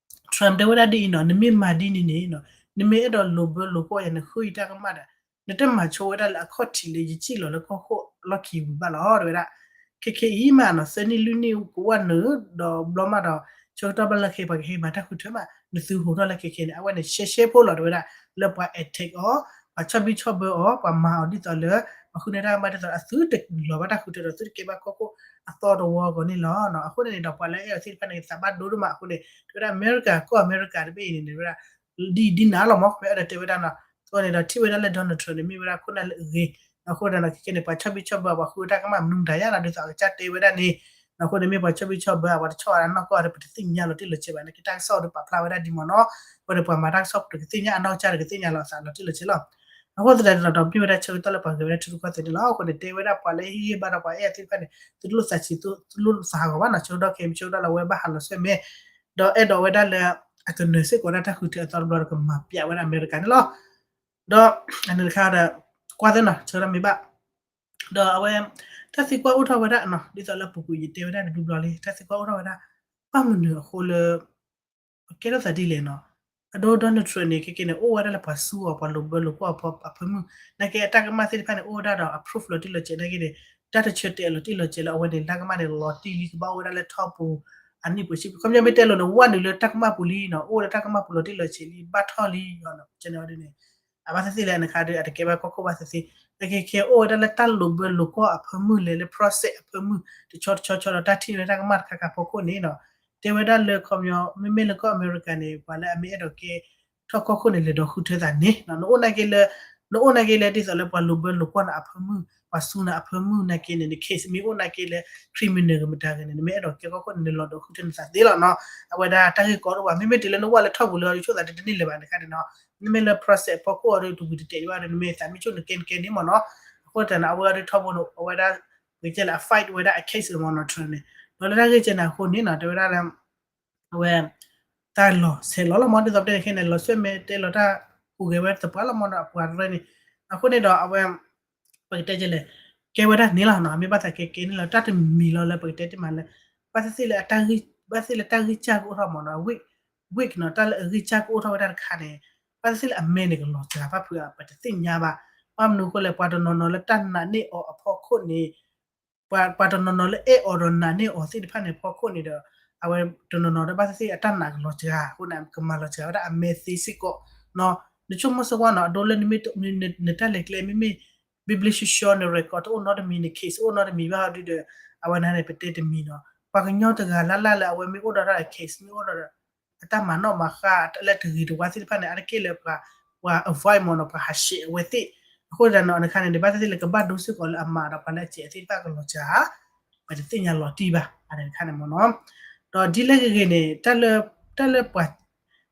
Trump တဲဝဲဒၣ်ဒ်အံၤနီၤ နမ့ၢ်မၤဒ်န့ၣ်န့ၣ် နမ့ၢ်အဲၣ်ဒိးလိာ်ဘၢလိာ်ကွီၢ်ယၤ နဃုယတၢ်ကမၣ်ဒီး နတမၤဆိဝဲဒၣ်လၢအခီၣ်ထံးလၢယစံၣ်လီၤလၢကီၢ်ခိၣ်အလီၢ်ခံဝံၤဘၣ်လီၤ တဲဝဲဒၣ် ခဲခဲအံၤမးနီၤ သၢနံၣ်လွံၢ်နံၣ်ကဝၢ်နုာ် ဒီးဘျီမးဒီး ဆၢကတီၢ်ဘၣ်လၢခဲပှၤကဟဲမၤတၢ်ဃုထၢမး နသုဟိးထီၣ်လၢခဲခဲန့ၣ် အဝဲန့ၣ် ရှဲရှဲဖိလီၤ တဲဝဲဒၣ် လၢပှၤ attack အီၤ ပှၤဆီၣ်ဘံၣ်ဆီၣ်ဘၢအီၤ ပှၤမၤအီၤဒ်သိးလၢ ပှၤဃုန့ၢ်တၢ်ကမၣ်ဒ်သိးလၢအသုတလီၤဘၣ်တၢ်ဃုထၢဒီး သုတကဲဘၣ်ကီၢ်ခိၣ်အသီတဝီအဂီၢ်န့ၣ်လီၤ. အဃိန့ၣ်န့ၣ်ဒီး ပှၤလၢအအဲၣ်အီၤသ့ၣ်တဖၣ်န့ၣ် သးဘၣ်ဒိဒိၣ်မးအဃိန့ၣ် တဲဝဲဒၣ် အမဲရကၤ ကီၢ်အမဲရကၤတဘ့ၣ်အံၤန့ၣ် ဝဲဒၣ် ဒ်ဒ်နၤလီၤမး ပအဲၣ်ဒိးတဲဝဲဒၣ်နီၤ. အဃိန့ၣ်ဒီး ထံၣ်ဝဲဒၣ်လၢ Donald Trump န့ၣ် မ့ၢ်ဝဲဒၣ်ခိၣ်နၢ်လၢအဂ့ၤ အဃိဒီးနီၤ ခဲကဲန့ၣ် ပှၤဆီၣ်ဘံၣ်ဆီၣ်ဘၢ ပှၤဃုတၢ်ကမၣ်မနုၤမတၤယါနီၤ ဒ်သိးအကစၢ်တဲဝဲဒၣ်န့ၣ် အဃိန့ၣ်မ့ၢ်ပှၤဆီၣ်ဘံၣ်ဆီၣ်ဘၢ ပှၤတဆီၣ်အါနီၢ်ကီၢ်ဒီး ပတသ့ၣ်ညါလီၤတံၢ်လီၤဆဲးဘၣ်န့ၣ် ကတၢ်ကစီၣ်ဒီးပာ်ဖျါဝဲဒၣ်ဒ်မးနီၤ. အဃိန့ၣ် ပှၤမၤတၢ်ကစီၣ်ပတကသ့ၣ်ညါ အနီၢ်ကစၢ်ဒီးကသ့ၣ်ညါလီၤအသး လီၤတံၢ်လီၤဆဲးလီၤ. အဃိသတးန့ၣ်ဒီး မ့ၢ်ဝဲဒၣ်ဆၢကတီၢ်လၢပှၤဂဲၤဝဲဒၣ်ထံရူၢ်ကီၢ်သဲးန့ၣ်လီၤ. အဃိန့ၣ် တဲဝဲဒၣ်ပှၤလၢဟ့ၣ်ဂံၢ်ဘါဒီးပှၤအဲၣ်အီၤသ့ၣ်တဖၣ်န့ၣ် သုတလိၣ်သးဆံး သုတလိၣ်သးဟးဂီၤဘၣ်နီၤ. ဆၢကတီၢ်ခဲအံၤ မ့ၢ်ဆၢကတီၢ်လၢအဝဲဘၣ်ဟးလီၤဆှဲမဲာ် ဒီးအဲၣ်ဒိးဝဲဒၣ်လၢ အကနၢၤစ့ၢ်ကီးဒၣ်တၢ်ဃုထၢအသီတဘျီဒီး ကမၤပျးဝဲဒၣ်အမဲရကၤန့ၣ်လီၤ. ဒီးအန့ၣ်တခါဒီး ကွၢ်သ့ၣ်နီၤ ဆၢကတီၢ်မ့ၢ်ဘၣ် ဒီးအဝဲ တၢ်သံကွၢ်အိၣ်ထီၣ်ဝဲဒၣ်နီၤ ဒ်သိးလၢအပူၤကွံာ်ယတဲဝဲဒၣ်န့ၣ် ဘျီဘျီလံ တၢ်သံကွၢ်အိၣ်ထီၣ်ဝဲဒၣ် ဘၣ်မနုၤအဃိလၢ ကဲထီၣ်သးဒ်လဲၣ်နီၤ. အဒိ Donald Trump န့ၣ် ခဲကဲန့ၣ် အိၣ်ဝဲဒၣ်လၢပှၤစူအီၤ ပှၤလိာ်ဘၢလိာ်ကွီၢ်အဖၢမုၢ် နာ်က့အတၢ်ကမၣ်သ့ၣ်တဖၣ်န့ၣ် အိၣ်ဝဲဒၣ်ဒီးအ proof လီၤတံၢ်လီၤဆဲးနာ်က့န့ၣ် တၢ်တဆၢတဲာ်လီၤတံၢ်လီၤဆဲးလၢအဝဲန့ၣ် တၢ်ကမၣ်န့ၣ် လီၤတံၢ်လံကဘၣ်အိၣ်ဝဲဒၣ်လၢထီပူၤ အနံၣ်ပှဲၤဆံ ခီပညီမ့ၢ်တဲလိာ်န့ၣ် ဝဲနုာ်လၢတၢ်ကမၣ်ပူၤလံနီၤ အိၣ်ဝဲလၢတၢ်ကမၣ်ပူၤလီၤတံၢ်လီၤဆဲးလံ ဘၣ်ထီၣ်လံ န့ၣ် အဘၣ်သ့ၣ်သ့ၣ်လဲၣ်န့ၣ်ခါဒီး အတကဲဘၣ်ကီၢ်ခိၣ်ဘၣ်သ့ၣ်သ့ၣ် နာ်က့ခဲအိၣ်ဝဲဒၣ်လၢတၢ်လိာ်ဘၢလိာ်ကွီၢ်အဖၢမုၢ်လဲၣ် လၢ process အဖၢမုၢ် တဆီတဆီဆီဒီးတၢ်ထံၣ်လၢတၢ်ကမၣ်တခါခါဖီခိၣ်န့ၣ်နီၤ တဲဝဲဒၣ်လၢခီပညီ မ့မ့ၢ်လၢကီၢ်အမဲရကၤန့ၣ် ပှၤလၢအမ့ၢ်အဲၣ်ဒိးကဲထီၣ်ကီၢ်ခိၣ်န့ၣ် လဲၤဒိးဃုထၢသးန့ၣ် နအိၣ်နာ်က့လၢ နအိၣ်နာ်က့လၢဒ်သိးလၢပှၤလိာ်ဘၢလိာ်ကွီၢ်နၤအဖၢမုၢ် ပှၤစူနၤအဖၢမုၢ်နာ်က့န့ၣ် န case မ့ၢ်အိၣ်နာ်က့လၢ criminal ကမတၤဂ့ၤန့ၣ် နမ့ၢ်အဲၣ်ဒိးကဲကီၢ်ခိၣ်န့ၣ် နလီၤဒိးဃုထၢနသးသ့လီၤနီၤ အဝဲဒၣ်တၢ်ဂ့ၢ်ကီတအိၣ်ဘၣ် မ့မ့ၢ်တုၤလၢနအိၣ်လၢထီပူၤလၢအီၤဒုးဆိၣ်သးတန့ၢ်လၢၤဘၣ်န့ၣ်ခါန့ၣ်နီၤ နမ့ၢ်လၢ process ဖီခိၣ်အီၤဒုးတဝံၤတတဲာ်ဘၣ်ဒီး နမ့ၢ်သးမ့ၢ်ဆိၣ်နကဲနကဲန့ၣ်မ့ၢ်နီၤ အဃိသတးန့ၣ် အဝဲအီၤဒုးထီဘိန့ၣ် အဝဲဒၣ် ပကတဲလၢအ fight ဝဲဒၣ်အ case မ့ၢ်နီၤ Trump န့ၣ် ဒီးလၢတၢ်ဂ့ၢ်ကဲန့ၣ်အဃိန့ၣ်နီၤ တဲဝဲဒၣ်လၢ အဝဲ တၢ်လီၤဆဲးလီၤလီၤမ့ၢ် ဒ်သိးပတဲခဲန့ၣ် လီၤဆှဲမဲာ်တဲလီၤတၢ်ဟူးဂဲၤဝဲသပှၢ်လီၤမ့ၢ်ဒီး အပှၤတရၢန့ၣ် အဃိန့ၣ်ဒီးအဝဲ ပကတဲကဲလဲၣ် ကဲဝဲဒၣ်န့ၣ်လီၤနီၤ မ့ၢ်ဘၣ်သးကဲကဲန့ၣ်လီၤ တၢ်တမံၤလီၤလၢပကတဲတ့ၢ်မးလၢ ဘၣ်သ့ၣ်သ့ၣ်လၢ ဘၣ်သ့ၣ်လၢတၢ်ဂံၢ်စၢ်ကအိၣ်ထီၣ်မ့ၢ်နီၤ week week နီၤ တၢ်လၢအဂံၢ်စၢ်ကအိၣ်ထီၣ်ဝဲဒၣ်တခါန့ၣ် ဘၣ်သ့ၣ်သ့ၣ်လၢအမဲန့ၣ်ကလီၤစှၤဘၣ်ဖုးအပတသ့ၣ်ညါဘၣ် ဘၣ်မနုၤအဃိလဲၣ် ပှၤတနီၤနီၤလၢတၢ်နာ်န့ၢ်အီၤအဖီခိၣ်န့ၣ် ပှၤ ပှၤတနီၤနီၤလၢအဲၣ်အီၤဒီးနာ်န့ၢ်အီၤသ့ၣ်တဖၣ်န့ၣ် ဖီခိၣ်န့ၣ်ဒီး အဝဲတနီၤနီၤဒီးဘၣ်သ့ၣ်သ့ၣ်အတၢ်နာ်ကလီၤစှၤ အဃိန့ၣ် ကမၤလီၤစှၤဝဲဒၣ်အမဲသ့စ့ၢ်ကီးနီၤ နဆိကမိၣ်စ့ၢ်ကီးနီၤ အဒိလၢ နတၢ်လဲၤကျဲ မ့မ့ၢ် ဘံဘျ့ဆှီဆှီ န record တအိၣ်နီတမံၤ န case အိၣ်နီတမံၤဘၣ်ဟီဒုဒီး အဝဲန့ၣ်န့ၣ် ပတဲတမံၤနီၤ ပှၤကညီတဂၤလၢ်လၢ်လၢအဝဲမ့ၢ်အိၣ်ဒီးတၢ် case မ့ၢ်အိၣ်ဒီး အတၢ်မၤနီၣ်မၤဃါ လၢတဂ့ၤတဝါသ့ၣ်တဖၣ်န့ၣ် အါတက့ၢ်လၢပှၤ ပှၤ avoid မ့ၢ်နီၤ ပှၤဟးဆှဲးအဝဲသ့ၣ် အဃိသတးန့ၣ် နခါန့ၣ် ဘၣ်သ့ၣ်သ့ၣ်လၢကဘၣ်ဒိစ့ၢ်ကီးလၢအမၤဒီးပှၤလၢအစဲးသ့ၣ်တဖၣ်ကလီၤစှၤ ပတသ့ၣ်ညါလီၤတံၢ်ဘၣ် အန့ၣ်တခါန့ၣ်မ့ၢ်နီၤ ဒီးဒ်လဲၣ်ဂ့ၤဂ့ၤန့ၣ် တၢ်လၢ တၢ်လၢပှၤ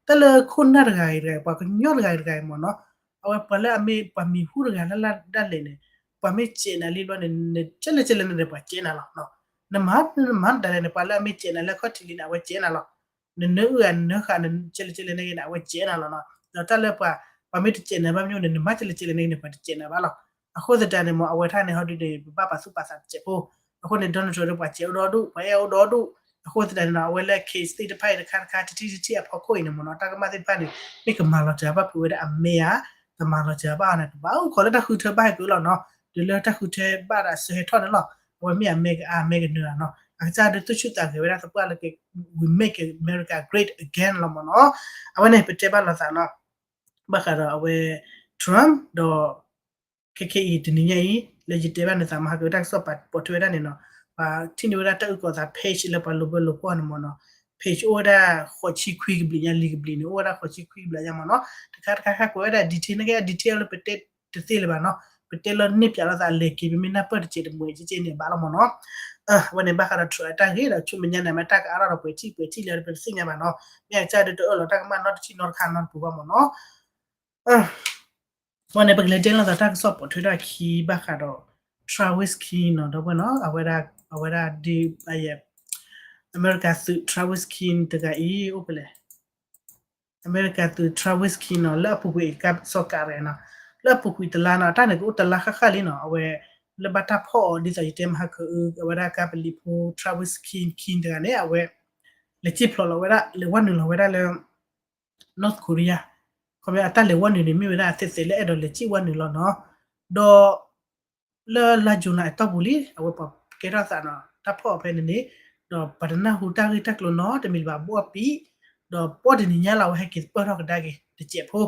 တၢ်လၢခိၣ်နၢ်တဂၤဂ့ၤတဂၤ ပှၤကညီတဂၤဂ့ၤတဂၤမ့ၢ်နီၤ အဝဲပှၤလၢအမ့ၢ်ပှၤမံၤဟူတဂၤလၢ်လၢ်ဒၣ်လဲာ်န့ၣ် ပှၤမ့ၢ်စဲးနၤလံဘျီန့ၣ် နကဲလဲၣ်ကဲလဲၣ်န့ၣ်ဒီးပှၤစဲးနၤလီၤ နမၤ နမၤတၢ်လဲၣ်န့ၣ် ပှၤလၢအမ့ၢ်စဲးနၤလၢခီၣ်ထံးလံန့ၣ် အဝဲစဲးနၤလီၤ နနၢအုၣ်ဂၤနနၢဃာ် နကဲလဲၣ်ကဲလဲၣ်န့ၣ်ဂ့ၤန့ၣ် အဝဲစဲးနၤလီၤနီၤ ဒီးတၢ်လၢပှၤ ပှၤမ့ၢ်တစဲးနၤဘၣ်မ့ၢ်န့ၣ် နမၤကဲလဲၣ်ကဲလဲၣ်န့ၣ်ဂ့ၤန့ၣ် ပှၤတစဲးနၤဘၣ်လီၤ အဃိသတးန့ၣ်မ့ၢ် အဝဲတၢ်န့ၣ်ဟီဒုန့ၣ် ပဘၣ်ပာ်သူၣ်ပာ်သးတစဲးဖိ အဃိန့ၣ် Donald Trump ဒီးပှၤစဲးအိၣ်ဒီဒူၣ် ပှၤအဲၣ်အိၣ်ဒီဒူၣ် အဃိသတးန့ၣ်နီၤ အဝဲလၢ case သ့ၣ်တဖၣ်အံၤတခါတခါ တထံၣ်တထံၣ်အဖီခိၣ်အံၤန့ၣ်မ့ၢ်နီၤ တၢ်ကမၣ်သ့ၣ်တဖၣ်န့ၣ် မ့ၢ်ကမၤလီၤစှၤဘၣ်ဖုးဝဲဒၣ်အမဲဧါ ကမၤလီၤစှၤဘၣ်အီၤန့ၣ် ကဘၣ်အိၣ်ခိးလၢတၢ်ဃုထၢဘၣ်ဟဲက့ၤလီၤနီၤ တုၤလၢတၢ်ဃုထၢဘၣ်ဒီးအစၢဟဲထီၣ်န့ၣ်လီၤ အဝဲမ့ၢ်အမဲကအါ အမဲကနၢၤနီၤ အကစၢ်ဒုးသူၣ်ဆူၣ်သးဂဲၤဝဲဒၣ်သပှၢ်လၢ We Make America Great Again လီၤမ့ၢ်နီၤ အဝဲန့ၣ် ပတဲဘၣ်လိာ်သးနီၤ ဘၣ်ဃးဒီးအဝဲ Trump ဒီး ခဲခဲအံၤတနံၤညါအံၤ လၢယတဲဘၣ်နသးမဟါကတၢ်ကစီၣ်ပာ် ပိာ်ထွဲဝဲဒၣ်န့ၣ်နီၤ ပှၤထံၣ်န့ၢ်ဝဲဒၣ်တၢ်အုၣ်ကီၤသး page လၢပှၤလိာ်ဘၢလိာ်ကွီၢ်န့ၣ်မ့ၢ်နီၤ page အိၣ်ဝဲဒၣ်ဃိးဆံခွံကဘျံးညါ လံာ်ကဘျံးန့ၣ် အိၣ်ဝဲဒၣ်ဃိးဆံခွံကဘျံးညါမ့ၢ်နီၤ တခါတခါခါကွဲးဝဲဒၣ် detail နာ်က့ detail လၢပတဲတသ့လၢၤဘၣ်နီၤ ပတဲလီၤန့ၢ်ပၠးလိာ်သးလဲၤက့ၤ ပမ့ၢ်နၢ်ပၢၢ်တစဲးတမှဲးက့န့ၣ် ဘၣ်လီၤမ့ၢ်နီၤ အဝဲန့ၣ်ဘၣ်ဃးဒီး Trump အတၢ်ဂ့ၢ်ဒီး ဆူမဲာ်ညါန့ၣ် မ့ၢ်တၢ်ကအါထီၣ်ဒီးပှဲၤထံၣ်ပှဲၤထံၣ်လၢ ပတသ့ၣ်ညါဘၣ်နီၤ မ့ၢ်အကစၢ်ဒုးတအၢၣ်လီၤတၢ်ကမၣ်နီတထံၣ်နီတခါနီတပူၤဘၣ်မ့ၢ်နီၤ ဝဲန့ၣ် ပကလဲၤတဲလိာ်သးတၢ်ကစီၣ်ပိာ်ထွဲတၢ်ခံဘၣ်ဃးဒီး Travis King နီၤ ဒီပုၢ်ဝဲၢ်နီၤ အဝဲဒၣ် အဝဲဒၣ်ဒ် အမဲရကၤသုး Travis King တဂၤအံၤ အိၣ်ဖဲလဲၣ် အမဲရကၤသုး Travis King နီၤ လၢအပူၤကွံာ်အံၤ ကစီၣ်ကးတဂၤနီၤ လၢအပူၤကွံာ်တလါနီၤ အတၢ်န့ၣ်ကအိၣ်တလါဃၣ်ဃၣ်လံနီၤ အဝဲ လၢဘၣ်တၢ်ဖီၣ်အီၤ ဒ်သိးယတဲမဟါက အဝဲဒၣ်ကါပလံၤဖိ Travis King King တဂၤန့ၣ် အဝဲ လဲၤစံၣ်ဖျိးလီၤဝဲဒၣ် လဲၤဝဲနုာ်လီၤဝဲဒၣ်လၢ North Korea ခီပညီအတၢ်လဲၤဝဲနုာ်န့ၣ် မ့ၢ်ဝဲဒၣ်သ့ၣ်သ့ၣ်လၢအဲၣ်ဒိးလဲၤစံၣ်ဝဲနုာ်လီၤနီၤ ဒီး လၢလါ July အတီၢ်ပူၤလံ အဝဲပှၤကဲထီၣ်သးနီၤ တၢ်ဖီၣ်အီၤဖဲန့ၣ်န့ၣ် ဒီးပှၤတနၢ်ဟူတၢ်ဂ့ၢ်တၢ်ကျိၤနီတမံၤလၢၤဘၣ် ဘိၣ်အပံၤ ဒီးဘီတနံၤညါလီၤ အဝဲဟဲက့ၤပၢၢ်ထီၣ်ကဒါက့ၤ တစဲးဖိ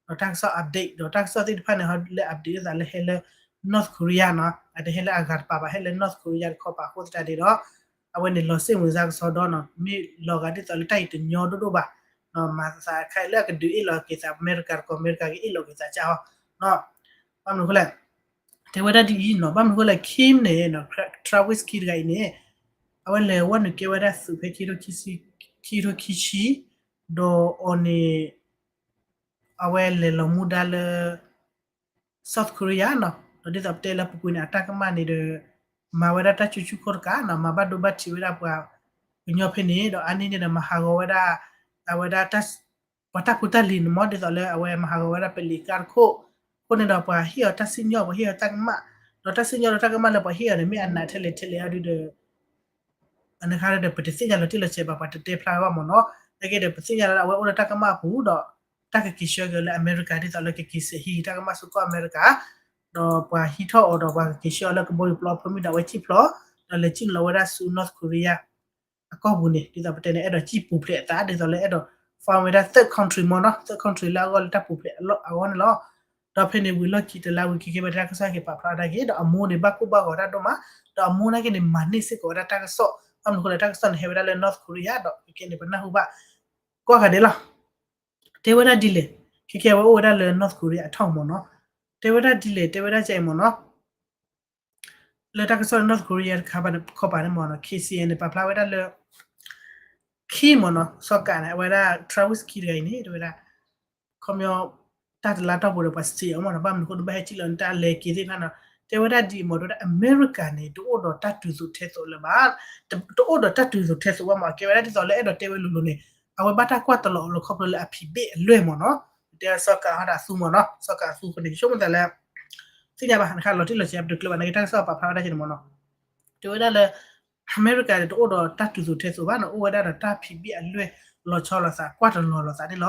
ဒီးတၢ်ကစီၣ် update ဒီးတၢ်ကစီၣ်သ့ၣ်တဖၣ်န့ၣ် ဟဲလၢ update ဒ်သိးလၢဟဲလၢ North Korea နီၤ, အတဟဲလၢအဂၤတပၤဘၣ် ဟဲလၢ North Korea တခီပၤအဃိသတးန့ၣ်ဒီး အဝဲန့ၣ်လီၤစ့ၣ်မုာ်စါကစီဒီနီၤ, မ့ၢ်လီၤဂာ်ဒ်သိးလၢတၢ်အံၤတညီဒိၣ်ဒိၣ်ဘၣ်, မၤသးခါလၢအကဒုးအ့ၣ်လိာ်က့ၤသးအမဲရကၤတခီ အမဲရကၤကအ့ၣ်လိာ်က့ၤသးကၢ်အီၤ, ဘၣ်မနုၤအဃိလဲၣ်, တဲဝဲဒၣ်ဒ်အံၤနီၤ, ဘၣ်မနုၤအဃိလဲၣ် Kim န့ၣ် Travis Key တဂၤအံၤန့ၣ် အဝဲလဲၤဝဲနုာ်ကဲဝဲဒၣ်သုးဖဲ ခံကထိခံဆံ ဒီးအီၤန့ၣ် အဝဲလဲၤလီၤမူဒါလၢ South Korea နီၤ, ဒီးဒ်သိးပတဲလၢပူၤကွံာ်န့ၣ် အတၢ်ကမၣ်န့ၣ်ဒီး မၤဝဲဒၣ်တၢ်ကူကူခိၣ်တကးနီၤ, မၤဘၣ်ဒိဘၣ်ထံးဝဲဒၣ်ပှၤကညီဖဲန့ၣ်, ဒီးအါန့ၢ်န့ၣ်ဒီးမၤဟးဂီၤဝဲဒၣ် အဝဲဒၣ် ပှၤတၢ်ဖိတၢ်လံၤန့ၣ်မ့ၢ် ဒ်သိးလၢအဝဲမၤဟးဂီၤဝဲဒၣ်ပလံၤကါတခိၣ်, အဃိန့ၣ်ဒီးပှၤဟ့ၣ်အီၤတၢ်စံၣ်ညီၣ် ပှၤဟ့ၣ်အီၤတၢ်ကမၣ်, ဒီးတၢ်စံၣ်ညီၣ်ဒီးတၢ်ကမၣ်လၢပှၤဟ့ၣ်အီၤန့ၣ် မ့ၢ်အနးထဲလဲၣ်ထဲလဲၣ်အီၤဒုဒီး အန့ၣ်ခါဒီး ပတသ့ၣ်ညါလီၤတံၢ်လီၤဆဲးဘၣ် ပှၤတတဲဖျါဝဲဘၣ်မ့ၢ်နီၤ, နာ်က့ဒီး ပသ့ၣ်ညါလၢအဝဲအိၣ်လၢတၢ်ကမၣ်အပူၤဒီး တၢ်ကက့ၤဆှၢက့ၤအီၤလၢအမဲရကၤ ဒ်သိးလၢကက့ၤစဲးဟံးတၢ်ကမၣ်ဆူကီၢ်အမဲရကၤ, ဒီးပှၤဟံးထီၣ်အီၤဒီးပှၤကက့ၤဆှၢအီၤလၢကဘီယူၤပျီအဖၢမုၢ်ဒီးအဝဲစံၣ်ဖျိး, ဒီးလဲၤစံၣ်လီၤဝဲဒၣ်ဆူ North Korea အကီၢ်ပူၤန့ၣ် ဒ်သိးပတဲန့ၣ် အဲၣ်ဒိးစံၣ်ပူၤဖျဲးအသး ဒ်သိးလၢအဲၣ်ဒိး form ဝဲဒၣ် third country မ့ၢ်နီၤ, third country လၢအဂီၢ်လၢတၢ်ပူၤဖျဲးအဂီၢ်န့ၣ်လီၤ. ဒီးဖဲန့ၣ်ဝံၤလီၢ်ခံတလါဝံၤခံကဲဘၣ်တၢ်ကစီၣ်ဟဲက့ၤပာ်ဖျါဝဲဒၣ်က့ၤ ဒီးအမိၢ်န့ၣ်ဘၣ်ကိၢ်ဘၣ်ဂီၤတၢ်ဒိၣ်မး, ဒီးအမိၢ်နာ်က့န့ၣ် မၤန့ၢ်စ့ၢ်ကီးဝဲဒၣ်တၢ်ကစီၣ်, ဘၣ်မနုၤအဃိလဲၣ် တၢ်ကစီၣ်န့ၣ်ဟဲဝဲဒၣ်လၢ North Korea ဒီးခဲကဲန့ၣ် ပနၢ်ဟူဘၣ် ကိးဂၤဒဲးလီၤ. တဲဝဲဒၣ်ဒ်လဲၣ်, ခဲကဲအဝဲအိၣ်ဝဲဒၣ်လၢ North Korea အထီၣ်မ့ၢ်နီၤ, တဲဝဲဒၣ်ဒ်လဲၣ် တဲဝဲဒၣ်ကဲအံၤမ့ၢ်နီၤ လၢတၢ်ကစီၣ်လၢ North Korea တခါခီပၤန့ၣ်မ့ၢ်နီၤ K C N န့ၣ် ပာ်ဖျါဝဲဒၣ်လၢ Kim မ့ၢ်နီၤ စီၤကးန့ၣ် အဝဲဒၣ် Travis Key တဂၤအံၤန့ၣ် တဲဝဲဒၣ် ခီပညီ တၢ်တလါတီၢ်ပူၤဒီးပှၤစံးအီၤမ့ၢ်နီၤ ဘၣ်မနုၤအဃိဒီးဘၣ်ဟဲစံၣ်လီၤန့ၣ် တၢ်အလဲၤက့ၤသ့ၣ်တဖၣ်နီၤ တဲဝဲဒၣ်ဒ်အံၤမ့ၢ် တဲဝဲဒၣ် အမဲရကၤန့ၣ် တအိၣ်ဒီးတၢ်တုၤသိးထဲသိးလၢၤဘၣ်, တအိၣ်ဒီးတၢ်တုၤသိးထဲသိးဘၣ်မ့ၢ် ကဲဝဲဒၣ်ဒ်သိးလၢအဲၣ်ဒိးတဲဝဲလိၤလိၤန့ၣ် အဝဲဘၣ်တၢ်ကွၢ်တလီၤအီၤလၢခီဖျိလၢအဖံးဘ့ၣ်အလွဲၢ်မ့ၢ်နီၤ တဲစီၤကးဟီဒီးအသူမ့ၢ်နီၤ စီၤကးအသူအဃိန့ၣ် ဆိကမိၣ်သးလၢ သ့ၣ်ညါဘၣ် နခါလီၤတံၢ်လီၤဆဲး ပတကျၢၤဘၣ် နာ်က့တၢ်ကစီၣ်ပာ်ဖျါဝဲဒၣ်ကဲန့ၣ်မ့ၢ်နီၤ တဲဝဲဒၣ်လၢ အမဲရကၤန့ၣ် တအိၣ်ဒီးတၢ်တုၤသိးထဲသိးဘၣ်နီၤ အိၣ်ဝဲဒၣ်ဒီးတၢ်ဖံးဘ့ၣ်အလွဲၢ် လီၤဆီလိာ်သး ကွၢ်တလီၤလိာ်သးန့ၣ်လီၤ.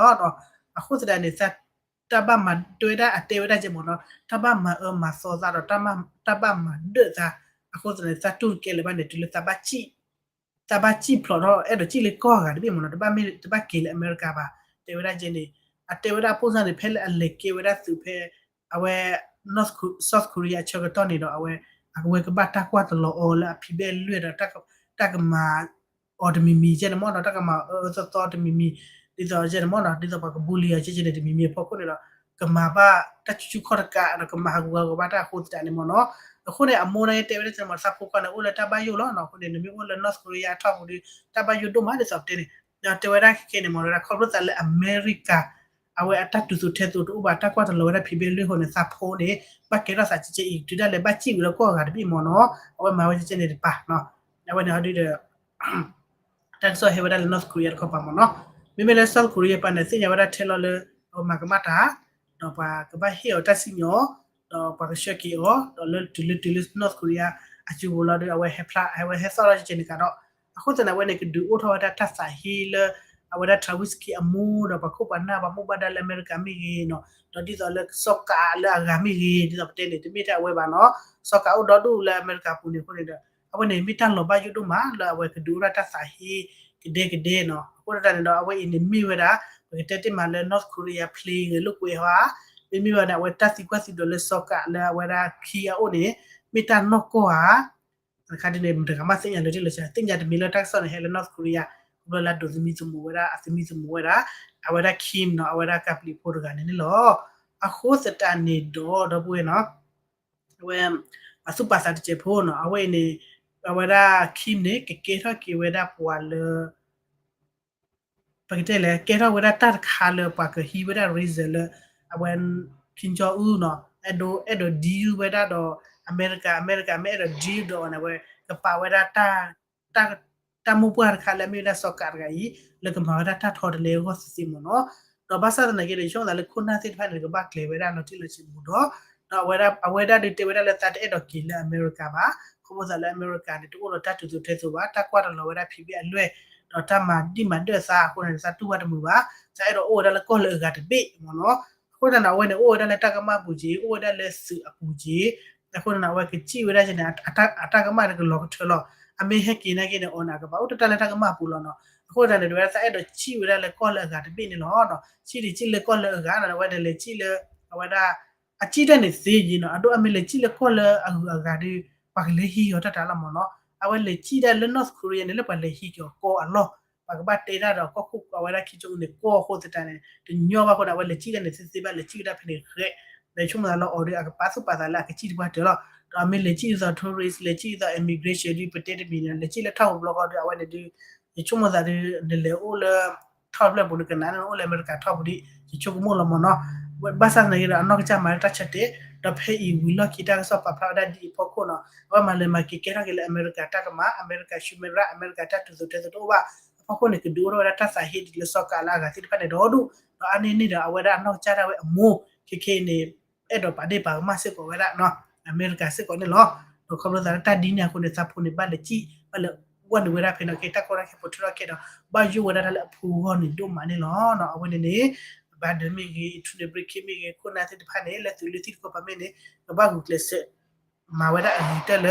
အဃိသတးန့ၣ် တၢ်ဘၣ်မၤ တဲဝဲဒၣ်အတဲဝဲဒၣ်ကဲမ့ၢ်နီၤ တၢ်ဘၣ်မၤအၢမၤသီသးဒီး တၢ်ဘၣ်မၤဒၢၣ်သး အဃိသတးန့ၣ် တၢ်တူၢ်တကဲလၢၤဘၣ်န့ၣ် တုၤလၢ တၢ်ဘၣ်စံၣ်ဖျိးထီၣ် အဲၣ်ဒိးစံၣ်လၢကီၢ်ဂၤတဘ့ၣ်မ့ၢ်နီၤ တဘၣ်မ့ၢ်တဘၣ်က့ၤလၢအမဲရကၤဘၣ် တဲဝဲဒၣ်ကဲန့ၣ် အတဲဝဲဒၣ်အပိၢ်စၢ်န့ၣ် ဖဲလၢအလဲၤကဲဝဲဒၣ်သုးဖဲ အဝဲ South Korea အဆၢကတီၢ်န့ၣ်ဒီး အဝဲ အဝဲကဘၣ်တၢ်ကွၢ်တလီၤအီၤလၢအဖံးဘ့ၣ်လွဲၢ်ဒီး တၢ်ကမၤ အီၤတမံၤမံၤကဲန့ၣ်မ့ၢ်နီၤ တၢ်ကမၤအၢအၢသီသီတမံၤမံၤ ဒ်သိးကဲန့ၣ်မ့ၢ်နီၤ ဒ်သိးပှၤက bully အီၤကဲကဲန့ၣ် တမံၤမံၤအဖီခိၣ်န့ၣ်ဒီး ကမၤဘၣ်တၢ်ဆူၣ်ဆူၣ်ခီၣ်တကးဒီးကမၤဟးဂူာ်ဟးဂီၤဘၣ်တၢ်အဃိသတးန့ၣ်မ့ၢ်နီၤ အဃိန့ၣ် အမိၢ်န့ၣ်တဲဝဲဒၣ်ကဲန့ၣ်မ့ၢ် သးဖိခွါန့ၣ် အိၣ်လၢတၢ်ဘၣ်ယိၣ်လီၤနီၤ အဃိန့ၣ် နမ့ၢ်အိၣ်လၢ North Korea အထီၣ်ပူၤဒီး တၢ်ဘၣ်ယိၣ်ဒိၣ်မးဒ်သိးပတဲန့ၣ် ဒီးတဲဝဲဒၣ်ခဲကဲန့ၣ်မ့ၢ်နီၤ ခီဖျိသးလၢအမဲရကၤ အဝဲအတၢ်တုၤသိးထဲသိးတအိၣ်ဘၣ် တၢ်ကွၢ်တလီၤဝဲဒၣ်ဖံးဘ့ၣ်လွဲၢ်အဃိန့ၣ် သးဖိန့ၣ် ဘၣ်ကဲထီၣ်သးကဲကဲအံၤ တုၤဒၣ်လဲာ်ဘၣ်စံၣ်ဝံၤလၢကီၢ်ဂၤတဘ့ၣ်မ့ၢ်နီၤ အဝဲမၤဝဲကဲကဲန့ၣ်တပၤနီၤ အဝဲန့ၣ်ဟီဒုဒီး တၢ်ကစီၣ်ဟဲဝဲဒၣ်လၢ North Korea တခီပၤမ့ၢ်နီၤ မ့မ့ၢ်လၢ South Korea ပၤန့ၣ် သ့ၣ်ညါဝဲဒၣ်ထဲလီၤလၢ အဝဲမၤကမၣ်တၢ် ဒီးပှၤကဘၣ်ဟ့ၣ်အီၤတၢ်စံၣ်ညီၣ် ဒီးပှၤကဆှၢက့ၤအီၤ ဒီးလၢတုၤလၢတုၤလၢ North Korea အစုပူၤလီၤဒီး အဝဲဟဲဖျါ အဝဲဟဲသီၣ်ထီၣ်ကဲကဲန့ၣ်ကဒီး အဃိသတးန့ၣ် အဝဲန့ၣ်ကဒုးအိၣ်ထီၣ်ဝဲဒၣ်တၢ်သးဟ့လၢ အဝဲဒၣ် Travis Key အမိၢ်ဒီးပှၤခိၣ်ပှၤနၢ် ပှၤမိၢ်ပှၤဒါလၢအမဲရကၤမ့ၢ်ဂ့ၤနီၤ ဒီးဒ်သိးလၢစီၤကးလၢအဂၤမ့ၢ်ဂ့ၤ ဒ်သိးပတဲန့ၣ် တမ့ၢ်ထဲအဝဲဘၣ်နီၤ စီၤကးအိၣ်ဒီဒူၣ်လၢအမဲရကၤပူၤန့ၣ်အဃိန့ၣ်ဒီး အဝဲန့ၣ်မ့ၢ်တၢ်လီၤဘၣ်ယိၣ်ဒိၣ်မးလၢအဝဲကဒုးအိၣ်ဒၣ်တၢ်သးဟ့ ကဒဲကဒဲနီၤ အဃိသတးန့ၣ်ဒီး အဝဲအံၤန့ၣ်မ့ၢ်ဝဲဒၣ် ပကတဲတ့ၢ်မးလၢ North Korea plane ဂဲၤလိာ်ကွဲဟီဧါ မ့မ့ၢ်ဝဲန့ၣ် အဝဲတၢ်သံကွၢ်သံဒိးလၢစီၤကးလၢအဝဲဒၣ် Key အအိၣ်န့ၣ် မ့ၢ်တၢ်နီၢ်ကီၢ်ဧါ တခါဒ်န့ၣ် မတဂၤမးသ့ၣ်ညါလၢတ့ၢ်လၢဆဲး သ့ၣ်ညါတမံၤလၢတၢ်ကစီၣ်န့ၣ် ဟဲလၢ North Korea ခီဖျိလၢအဒိးသမံသမိးဝဲဒၣ် အသမံသမိးဝဲဒၣ် အဝဲဒၣ် Kim နီၤ အဝဲဒၣ်ကပျံၤဖိတဂၤန့ၣ်န့ၣ်လီၤ. အဃိသတးန့ၣ်ဒီး ဒီပုၢ်ဝဲၢ်နီၤ အဝဲ အသူၣ်ပာ်သးတစဲးဖိနီၤ အဝဲအံၤန့ၣ် အဝဲဒၣ် Kim န့ၣ် ကကဲထီၣ်က့ၤဝဲဒၣ်ပှၤလၢ ပကတဲလဲၣ် ကဲထီၣ်ဝဲဒၣ်တၢ်တခါလၢပှၤကဟံးဝဲဒၣ် reason လၢ အဝဲ Kim Jong Un နီၤ အဲၣ်ဒိး အဲၣ်ဒိး deal ဝဲဒၣ်ဒီး အမဲရကၤ အမဲရကၤမ့ၢ်အဲၣ်ဒိး deal ဒီးအီၤန့ၣ် အဝဲကပာ်ဝဲဒၣ် တၢ်မိၢ်ပှၢ်တခါလၢအမ့ၢ်ဝဲဒၣ်စီၤကးတဂၤအံၤ လၢကမၤဝဲဒၣ်တၢ်ထီတလဲအဂီၢ်သ့သ့မ့ၢ်နီၤ. ဒီးဘၣ်ဆၣ်သနာ်က့ဒီး ယဆိကမိၣ်သးလၢခိၣ်နၢ်သ့ၣ်တဖၣ်န့ၣ် ကဘၣ်ကျဲၤဝဲဒၣ်လီၤတံၢ်လီၤဆဲးဘူးဒီး ဒီးအဝဲဒၣ် အဝဲဒၣ်ဒုးတဲဝဲဒၣ်လၢသးတအဲၣ်ဒိးက့ၤလၢအမဲရကၤဘၣ်. ခီဖျိသးလၢအမဲရကၤန့ၣ် တအိၣ်ဒီးတၢ်တုၤသိးထဲသိးဘၣ်, တၢ်ကွၢ်တလီၤဝဲဒၣ်ဖံးဘ့ၣ်အလွဲၢ်, ဒီးတၢ်မၤဒံၣ်မၤဒၢၣ်သးအဃိန့ၣ် သးတူၢ်ဘၣ်တမုာ်ဘၣ်, သးအဲၣ်ဒိးအိၣ်ဝဲဒၣ်လၢကီၢ်လၢအဂၤတဘ့ၣ်မ့ၢ်နီၤ. အဃိသတးန့ၣ် အဝဲန့ၣ်အိၣ်ဝဲဒၣ်လၢတၢ်ကမၣ်ပူၤက့ၤ, အိၣ်ဝဲဒၣ်လၢသုးအပူၤက့ၤ, အဃိန့ၣ် အဝဲကစံၣ်ဝဲဒၣ်က့ၤန့ၣ် အတၢ်ကမၣ်တကလီၤကထၢလီၤ. အမ့ၢ်ဟဲက့ၤနာ်က့န့ၣ် အီၤန့ၣ် အကဘၣ်အိၣ်တၢ်လၢတၢ်ကမၣ်ပူၤလီၤနီၤ. အဃိသတးန့ၣ် တဝဲဒၣ်သးအဲၣ်ဒိးစံၣ်ဝဲဒၣ်လၢကီၢ်လၢအဂၤတဘ့ၣ်န့ၣ်လီၤ. စံၣ်ဒံးစံၣ်လၢကီၢ်လၢအဂၤနီၤ အဝဲန့ၣ်လဲၤစံၣ်လၢ အဝဲဒၣ် အစံၣ်တၢ်န့ၣ်သ့ယံၤနီၤ အဒိၣ်အမ့ၢ်လဲၤစံၣ်လၢကီၢ်လၢအဂၤအဂၤဒီး ပှၤကလဲၤဟံးက့ၤအီၤတၢ်တၢ်လီၤမၢ်နီၤ. အဝဲလဲၤစံၣ်ဒၣ်လၢ North Korea န့ၣ် လၢပှၤလဲၤဟံးက့ၤအီၤကီၢ်အလီၢ် ပှၤကဘၣ်တဲတၢ်ဒီးကီၢ်ခိၣ်အဝဲဒၣ်ခံကၠိအူန့ၣ် ကီၢ်အဃိသတးန့ၣ် တညီဘၣ်အဃိန့ၣ် အဝဲလဲၤစံၣ်တၢ်န့ၣ်သ့သ့ဘၣ် လဲၤစံၣ်ဝဲဒၣ်ဖဲန့ၣ်ရဲ ဒီးယဆိကမိၣ်သးလၢအီၤဒီး အကပာ်သူၣ်ပာ်သးလၢအကစံၣ်တပှၢ်တၢၢ်လီၤ. ဒီးအမ့ၢ်လဲၤစံၣ်ဒ်သိး tourist လဲၤစံၣ်ဒ်သိး immigration ဒ်ပတဲတမံၤန့ၣ် လဲၤစံၣ်လၢထီၣ်ပူၤဘျီဃီဒီး အဝဲန့ၣ်ဒုး ယဆိကမိၣ်သးဒုး နလဲၤအိၣ်လၢ ထီၣ်ဖျၢၣ်ပူၤန့ၣ် ကနၣ်န့ၣ် နအိၣ်လၢအမဲရကၤထီၣ်ပူၤဒ် ယဆိကမိၣ်လီၤမၢ်နီၤ. ဘၣ်ဆၣ်သနာ်က့ဒီး အနီၢ်ကစၢ်မၤလၢတၢ်ဆၢတဲာ် ဒီးဖဲအံၤဝံၤလီၢ်ခံတၢ်ကစီၣ်ပာ်ဖျါဝဲဒၣ်ဒ်အံၤအဖီခိၣ်နီၤ အဝဲမၤလဲၤမၤက့ၤကဲထီၣ်က့ၤလၢအမဲရကၤတၢ်ကမၣ် အမဲရကၤ human right အမဲရကၤတၢ်တူၢ်သီၣ်ထဲသိးတအိၣ်ဘၣ်အဖီခိၣ်န့ၣ် ကဒုးအိၣ်ထီၣ်ဝဲဒၣ်တၢ်သးဟ့ဒ်လၢစီၤကၤလၢအဂၤသ့ၣ်တဖၣ်န့ၣ်ဒီဒူၣ် ဒီးအါန့ၢ်န့ၣ်ဒီးအဝဲဒၣ်အနီၢ်ကစၢ်ဒၣ်ဝဲအမိၢ် ခဲခဲအံၤန့ၣ် အဲၣ်ဒိးပာ်ဒ့ၣ်ပာ်ကမၣ်စ့ၢ်ကီးဝဲဒၣ် အမဲရကၤစ့ၢ်ကီးန့ၣ်လီၤ. ဒီးခီဖျိသးလၢတၢ်ဒ်န့ၣ်အဃိန့ၣ် သးဖိန့ၣ်ဘၣ်လဲၤစံၣ် ဘၣ်လဲၤဝဲနုာ်ဝဲဒၣ်ဖဲန့ၣ် ကဲတၢ်ကီတၢ်ခဲပိာ်ထွဲထီၣ်ခဲဒီး ဘၣ်ယိၣ်ဝဲဒၣ်တၢ်လၢအဖိဂီၢ်န့ၣ်ဒိၣ်မးန့ၣ်လီၤ. အဝဲန့ၣ်န့ၣ် Biden မ့ၢ်ဂ့ၤ Antony Blinken မ့ၢ်ဂ့ၤ ခိၣ်နၢ်သ့ၣ်တဖၣ်န့ၣ် လၢသုးလၢသံၣ်တခီပၤမ့ၢ်န့ၣ် ကဘၣ်ဂုာ်ကျဲးစၢး မၤဝဲဒၣ်အဂ့ၤကတၢၢ်လၢ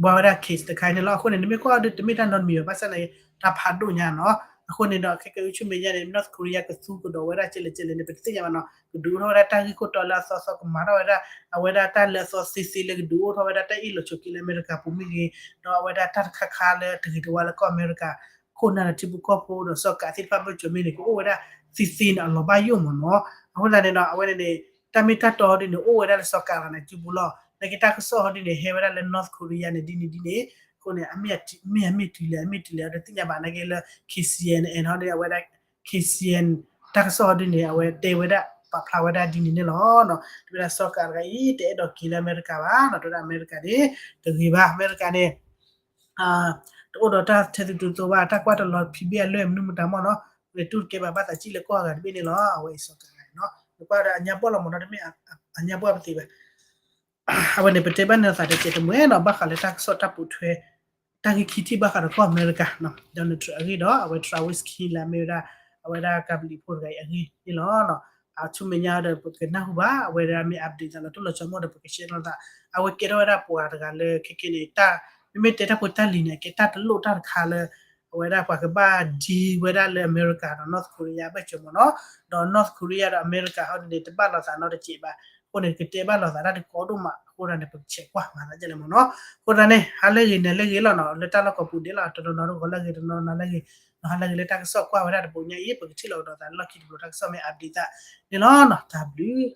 ဘှါဝဲဒၣ် case တခါအံၤန့ၣ်လီၤ. အဃိန့ၣ် နမ့ၢ်ကွၢ်အီၤဒီး တမ့ၢ်တၢ်နီတမံၤဘၣ် ဘၣ်ဆၣ်သနာ်က့ တၢ်ဖးဒိၣ်ညါနီၤ. အဃိန့ၣ်ဒီး ခဲကဲအံၤဆူမဲာ်ညါန့ၣ် North Korea ကသူကဒီးဝဲဒၣ်ကဲလဲၣ်ကဲလဲၣ်န့ၣ် ပတသ့ၣ်ညါဘၣ်နီၤ. ကဒုးအိၣ်ထီၣ်ဝဲဒၣ်တၢ်ဂ့ၢ်ခိၣ်တီလၢအသီသီ ကမၤထီၣ်ဝဲဒၣ် အဝဲဒၣ်တၢ်လၢအသီသ့သ့လၢကဒုးအိၣ်ထီၣ်ဝဲဒၣ်တၢ်အ့ၣ်လိာ်ဆိးက့လၢအမဲရကၤပူၤမ့ၢ်ဂ့ၤ, ဒီးအဝဲဒၣ်တၢ်တခါခါလၢတဂ့ၤတဝါလၢကီၢ်အမဲရကၤ ခိၣ်နၢ်ဒီးထံဖိကီၢ်ဖိဒီးစီၤကၤသ့ၣ်တဖၣ်မ့ၢ်ကၠီၤမ့ၢ်န့ၣ် ကအိၣ်ဝဲဒၣ်သ့သ့န့ၣ် အလီၤဘၣ်ယိၣ်မၢ်နီၤ. အဃိသတးန့ၣ်ဒီး အဝဲန့ၣ်န့ၣ် တၢ်မ့ၢ်တၢ်တီဟီဒ်န့ၣ် အိၣ်ဝဲဒၣ်လၢစီၤကၤတဂၤန့ၣ် စုပူၤလီၤ. နာ်က့တၢ်ကစီၣ်ဟီဒ်န့ၣ် ဟဲဝဲဒၣ်လၢ North Korea န့ၣ် ဒ်န့ၣ်ဒ်န့ၣ်, အဃိန့ၣ် အမ့ၢ်အမ့ၢ်တုၤလဲၣ် အမ့ၢ်တုၤလဲၣ် အတသ့ၣ်ညါဘၣ် နာ်က့လၢ K C N N ဟီဒ်န့ၣ် အဝဲဒၣ် K C N တၢ်ကစီၣ်ဟီဒ်န့ၣ် အဝဲတဲဝဲဒၣ် ပာ်ဖျါဝဲဒၣ်ဒ်န့ၣ်န့ၣ်လီၤ. တဲဝဲဒၣ်စီၤကၤတဂၤအံၤ တအဲၣ်ဒိးက့ၤလၢအမဲရကၤဘၣ်နီၤ, တဲဝဲဒၣ်အမဲရကၤန့ၣ် တဂ့ၤဘၣ် အမဲရကၤန့ၣ် တအိၣ်ဒီးတၢ်ထဲသိးတုၤသိးဘၣ် တၢ်ကွၢ်တလီၤဖံးဘ့ၣ်အလွဲၢ်မနုၤမတၤမီၢ်နီၤ, ဝဲတူၢ်တကဲဘၣ် ဘၣ်သးစံၣ်လၢကီၢ်အဂၤတဘ့ၣ်န့ၣ်လီၤ. အဝဲအံၤစီၤကၤတဂၤအံၤနီၤ နကွၢ်ဒီးအညါဘီၣ်လီၤမၢ်နီၤ တမ့ၢ်အညါဘီၣ်ပသ့ဘၣ်. အဝဲန့ၣ် ပတဲဘၣ်န့ၣ်သးတကဲးတမှဲၤနီၤ ဘၣ်ဃးလၢတၢ်ကစီၣ်တၢ်ပိာ်ထွဲ တၢ်ဂ့ၢ်ခံထံၣ်ဘၣ်ဃးဒီးကီၢ်အမဲရကၤ Donald Trump အဂ့ၢ်ဒီး အဝဲ Travis Kinlaw မ့ၢ်ဝဲဒၣ် အဝဲဒၣ်ကၤပလံၤဖိတဂၤအံၤအဂ့ၢ်န့ၣ်လီၤ. အဆူမဲာ်ညါဒီး ပကနၢ်ဟူဘၣ် အဝဲဒၣ်မ့ၢ် update သးလီၤတိၢ်လီၤဆီမီၢ်ဒီး ပက share လိာ်သး. အဝဲကဲထီၣ်ဝဲဒၣ်ပှၤတဂၤလၢခဲကဲန့ၣ် တၢ် မ့မ့ၢ်တဲတၢ်ဖိတၢ်လံၤန့ၣ် ကဲတၢ်တလိၣ်တၢ်တခါလၢ အဝဲဒၣ်ပှၤကဘၣ် deal ဝဲဒၣ်လၢအမဲရကၤဒီး North Korea ဘၣ်စၢၤမၢ်နီၤ, ဒီး North Korea ဒီးအမဲရကၤဟီဒ်န့ၣ် တဘၣ်လိာ်သးနီတစဲးဘၣ်. အဃိန့ၣ် ကတဲဘၣ်လိာ်သးတၢ်တကီဒိၣ်မး အဃိသတးန့ၣ် ပကဆဲးကွၢ်မၤသးဒ်လဲၣ်မၢ်နီၤ. အဃိသတးန့ၣ် ဟါလၢဂ့ၤ နၤလၢဂ့ၤလီၤနီၤ လၢတၢ်လီၢ်ကီၢ်ပူၤဒဲးလီၤ တနီၤနီၤတဂီၤလၢဂ့ၤ တနီၤနီၤလၢဂ့ၤ, ဒီးဟါလၢဂ့ၤလၢတၢ်ကစီၣ်ကွၢ်ဝဲဒၣ်တဘိညါအံၤ ပကထံၣ်လိာ်ကဒီးသးလၢလီၢ်ခံတဘျီ တၢ်ကစီၣ်မ့ၢ် update သးန့ၣ်လီၤနီၤ. တၢ်ဘျုး